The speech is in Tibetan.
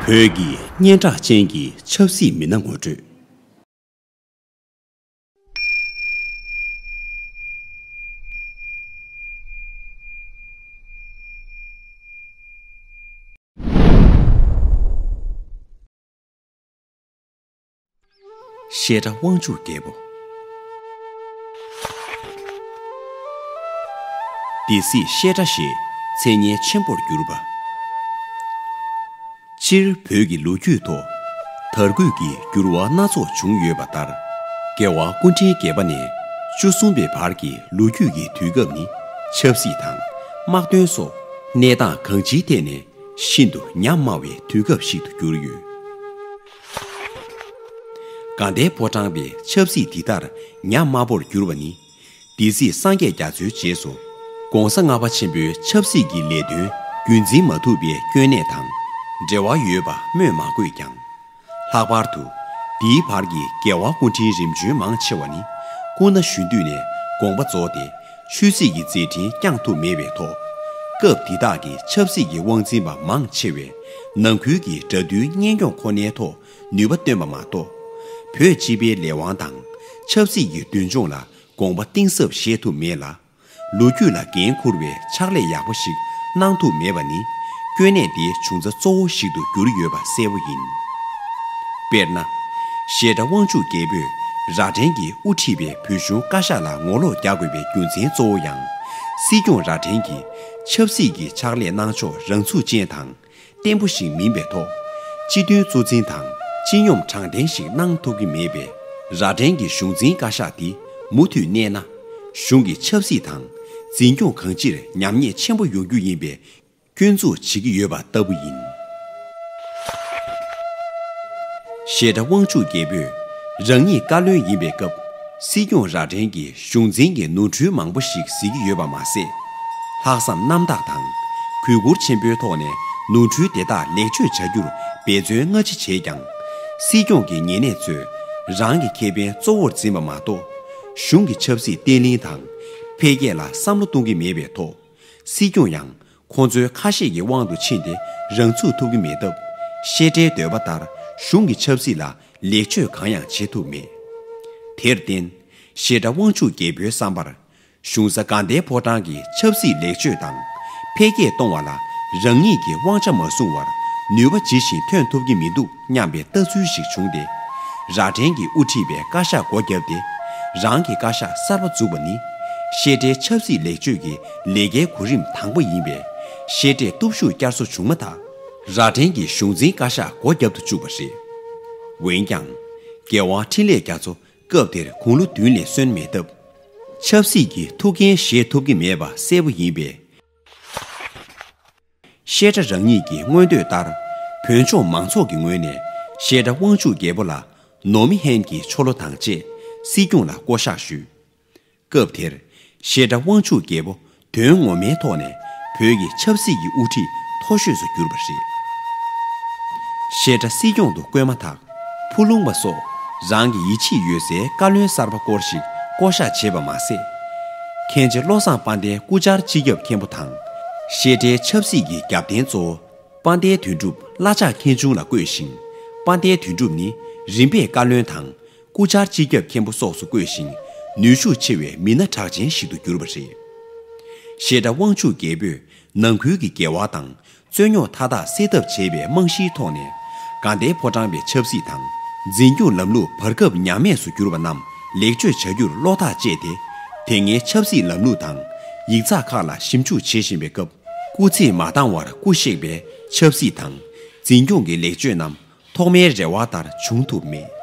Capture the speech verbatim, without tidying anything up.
བོད་ཀྱི་སྙན་གྲགས་ཅན་གྱི་ཆབ་སྲིད་མི་སྣ་ངོ་སྤྲོད། བཤད་སྒྲ་དབང་ཕྱུག་རྒྱལ་པོ། སྡེ་སྲིད་བཤད་སྒྲ་ཞེས་མཚན་སྙན་ཆེན་པོར་གྱུར་པ། སྤྱིར་བོད་ཀྱི་ལོ་རྒྱུས་ཐོག་དར་རྒུད་ཀྱི་འགྱུར་བ་སྣ་ཚོགས་བྱུང་ཡོད་པ་ལྟར། རྒྱལ་བ་སྐུ་ཕྲེང་བརྒྱད་པ་ནས་བཅུ་གསུམ་པའི་བར་གྱི་ལོ་རྒྱུས་ཀྱི་དུས་སྐབས་ནི་ཆབ་སྲིད་དང་དམག་དོན་སོགས་གནས་སྟངས་གང་ཅིའི་ཐད་ནས་ཤིན་ཏུ་ཉམས་དམའ་བའི་དུས་སྐབས་ཤིག་ཏུ་གྱུར་ཡོད། དགའ་ལྡན་ཕོ་བྲང་པའི་ཆབ་སྲིད་འདི་ལྟར་ཉམས་དམའ་པོར་གྱུར་བ་ནི། སྡེ་སྲིད་སངས་རྒྱས་རྒྱ་མཚོའི་རྗེས་སུ་༸གོང་ས་ལྔ་པ་ཆེན་པོའི་ཆབ་སྲིད་ཀྱི་ལས་དོན་རྒྱུན་འཛིན་མ་ཐུབ་པའི་སྐྱོན་གནད་དང་འབྲེལ་བ་ཡོད་པ་སྨོས་མ་དགོས་ཀྱང་། ལྷག་པར་དུ་འདིའི་བར་གྱི་རྒྱལ་བ་སྐུ་ཕྲེང་རིམ་བྱོན་མང་ཆེ་བ་ནི་སྐུ་ན་གཞོན་དུས་ནས་དགོངས་པ་རྫོགས་ཏེ་ཆོས་སྲིད་ཀྱི་མཛད་འཕྲིན་བསྐྱངས་ཐུབ་མེད་པའི་ཐོག་སྐབས་འདི་དག་གི་ཆབ་སྲིད་ཀྱི་དབང་འཛིན་པ་མང་ཆེ་བས་ནང་ཁུལ་གྱི་དགྲ་འདུལ་གཉེན་སྐྱོང་ཁོ་ནའི་ཐོག་ནུས་པ་བཏོན་པ་མ་གཏོགས། བོད་སྤྱི་པའི་ལས་དབང་དང་ཆབ་སྲིད་ཀྱི་མདུན་ལྗོངས་ལ་དགོངས་པ་གཏིང་ཟབ་བཞེས་ཐུབ་མེད་ལ། ལོ་རྒྱུས་ལ་འགན་འཁུར་བའི་ཕྱག་ལས་ཡག་པོ་ཞིག་གནང་ཐུབ་མེད་པ་ནི་སྐྱོན་གནད་དེའི་འབྱུང་རྩ་གཙོ་བོ་ཞིག་ཏུ་གྱུར་ཡོད་པ་གསལ་པོ་ཡིན། དཔེར་ན། བཤད་སྒྲ་དབང་ཕྱུག་རྒྱལ་པོས་རྭ་སྒྲེང་གིས་དབུ་ཁྲིད་པའི་བོད་གཞུང་བཀའ་ཤག་ལ་ངོ་ལོག་རྒྱག་དགོས་པའི་རྒྱུ་མཚན་གཙོ་བོ་ཡང་། སྲིད་སྐྱོང་རྭ་སྒྲེང་གིས་ཆབ་སྲིད་ཀྱི་ཕྱག་ལས་གནང་ཕྱོགས་རང་ཚུགས་ཅན་དང་། བརྟན་པོ་ཞིག་མིན་པའི་ཐོག་སྤྱི་དོན་གཙོ་འཛིན་དང་སྤྱི་སྙོམས་དྲང་བདེན་ཞིག་གནང་ཐུབ་ཀྱི་མེད་པས། རྭ་སྒྲེང་གི་གཞུང་འཛིན་བཀའ་ཤག་དེ་མུ་མཐུད་གནས་ན། གཞུང་གི་ཆབ་སྲིད་དང་འཛིན་སྐྱོང་གང་ཅིར་ཉམས་ཉེས་ཆེན་པོ་ཡོང་རྒྱུ་ཡིན་པའི་སྐྱོན་འཛུགས་བྱེད་ཀྱི་ཡོད་པ་ལྟ་བུ་ཡིན། བཤད་སྒྲ་དབང་ཕྱུག་རྒྱལ་པོས་རང་ཉིད་བཀའ་བློན་ཡིན་པའི་སྐབས། སྲིད་སྐྱོང་རྭ་སྒྲེང་གིས་གཞུང་འཛིན་གྱི་ནོར་འཁྲུལ་མང་པོ་ཞིག་གཟིགས་ཀྱི་ཡོད་པ་མ་ཟད། ལྷག་བསམ་རྣམ་དག་དང་གུས་བཀུར་ཆེན་པོའི་ཐོག་ནས་ནོར་འཁྲུལ་དེ་དག་ལེགས་བཅོས་བྱ་རྒྱུར་འབད་བརྩོན་སྔ་ཕྱི་བྱས་ཀྱང་། སྲིད་སྐྱོང་གི་ཉེ་གནས་ཚོས་རང་གི་ཁེ་ཕན་གཙོ་བོར་འཛིན་པ་མ་གཏོགས། གཞུང་གི་ཆབ་སྲིད་བརྟན་ལྷིང་དང་འཕེལ་རྒྱས་ལ་བསམ་བློ་གཏོང་གི་མེད་པའི་ཐོག་སྲིད་སྐྱོང་ཡང་ཁོང་ཚོའི་ཁ་ཞེ་གི་དབང་དུ་ཕྱིན་ཏེ་རང་ཚུགས་ཐུབ་ཀྱི་མེད་སྟབས། བཤད་སྒྲའི་འདོད་པ་ལྟར་གཞུང་གི་ཆབ་སྲིད་ལ་ལེགས་བཅོས་གང་ཡང་བྱེད་ཐུབ་མེད། དེར་བརྟེན། བཤད་སྒྲ་དབང་ཕྱུག་རྒྱལ་པོའི་བསམ་པར། གཞུང་ས་དགའ་ལྡན་ཕོ་བྲང་གི་ཆབ་སྲིད་ལེགས་བཅོས་དང་འཕེལ་རྒྱས་གཏོང་བ་ལ་རང་ཉིད་ཀྱི་དབང་ཆ་མ་བཟུང་བར་ནུས་པ་ཇི་བཞིན་ཐོན་ཐུབ་ཀྱི་མི་འདུག་སྙམ་པའི་ལྟ་ཚུལ་ཞིག་བྱུང་སྟེ། རྭ་སྒྲེང་གིས་དབུ་ཁྲིད་པའི་བཀའ་ཤག་སྒོ་བརྒྱབ་སྟེ། རང་གི་བཀའ་ཤག་གསར་པ་འཛུགས་པ་ནི་བཤད་སྒྲའི་ཆབ་སྲིད་ལེགས་བཅོས་ཀྱི་ལས་ཀའི་གོ་རིམ་དང་པོ་ཡིན་པས། བཤད་སྒྲས་སྟོབས་ཤུགས་བསྐྱར་གསོ་བྱུང་མ་ཐག་རྭ་སྒྲེང་གིས་གཞུང་འཛིན་བཀའ་ཤག་སྒོ་བརྒྱབ་ཏུ་བཅུག་པ་རེད། འོན་ཀྱང་། རྒྱལ་དབང་འཕྲིན་ལས་རྒྱ་མཚོ་སྐབས་དེར་དགུང་ལོ་བདུན་ལས་སོན་མེད་སྟབས། ཆབ་སྲིད་ཀྱི་ཐུགས་འགན་བཞེས་ཐུབ་ཀྱི་མེད་པ་གསལ་པོ་ཡིན་པས། བཤད་སྒྲ་རང་ཉིད་ཀྱི་མངོན་འདོད་ལྟར། བོད་ལྗོངས་མང་ཚོགས་ཀྱི་ངོས་ནས་བཤད་སྒྲ་དབང་ཕྱུག་རྒྱལ་པོ་ལ་ནོ་མི་ཧན་གྱི་ཆོ་ལོ་དང་བཅས་སྲིད་སྐྱོང་ལ་བསྐོ་གཞག་ཞུས། སྐབས་དེར་བཤད་སྒྲ་དབང་ཕྱུག་རྒྱལ་པོ་དོན་ངོ་མའི་ཐོག་ནས་བོད་ཀྱི་ཆབ་སྲིད་ཀྱི་དབུ་ཁྲིད་མཐོ་ཤོས་སུ་གྱུར་པ་རེད། བཤད་སྒྲ་སྲིད་སྐྱོང་དུ་བསྐོས་མ་ཐག་ཕུ་ལུང་པ་སོགས་རང་གི་ཡིད་ཆེས་ཡོད་སའི་བཀའ་བློན་གསར་པ་སྐོར་ཞིག་བསྐོ་གཞག་བྱས་པ་མ་ཟད། མཁན་ཆེན་བློ་བཟང་དཔལ་ལྡན་སྐུ་བཅར་སྤྱི་ཁྱབ་མཁན་པོ་དང་། བཤད་སྒྲའི་ཆབ་སྲིད་ཀྱི་རྒྱབ་རྟེན་གཙོ་བོ་དཔལ་ལྡན་དོན་གྲུབ་བླ་ལྕགས་མཁན་ཆུང་ལ་བསྐོས་ཤིང་། དཔལ་ལྡན་དོན་གྲུབ་ནི་རིམ་པས་བཀའ་བློན་དང་། སྐུ་བཅར་སྤྱི་ཁྱབ་མཁན་པོ་སོགས་སུ་བསྐོས་ཤིང་ནུས་ཤུགས་ཆེ་བའི་མི་སྣ་གྲགས་ཅན་ཞིག་ཏུ་གྱུར་པ་རེད། བཤད་སྒྲ་དབང་ཕྱུག་རྒྱལ་པོས་ནང་ཁུལ་གྱི་འགལ་བ་དང་རྩོད་རྙོག་མཐའ་དག་སེལ་ཐབས་བྱེད་པའི་རྨང་གཞིའི་ཐོག་ནས་དགའ་ལྡན་ཕོ་བྲང་པའི་ཆབ་སྲིད་དང་འཛིན་སྐྱོང་ལམ་ལུགས་བར་སྐབས་ཉམས་དམས་སུ་གྱུར་པ་རྣམས་ལེགས་བཅོས་བྱ་རྒྱུར་བློ་ཐག་བཅད་དེ། དེ་སྔའི་ཆབ་སྲིད་ལམ་ལུགས་དང་ཡིག་ཚགས་ཁག་ལ་ཞིབ་འཇུག་བྱེད་བཞིན་པའི་སྐབས། སྐུ་ཚེགས་མ་འདང་བར་སྐུ་གཤེགས་པའི་ཆབ་སྲིད་དང་འཛིན་སྐྱོང་གི་ལེགས་བཅོས་རྣམས། ཐོག་མའི་རེ་བ་ལྟར་བྱུང་ཐུབ་མེད།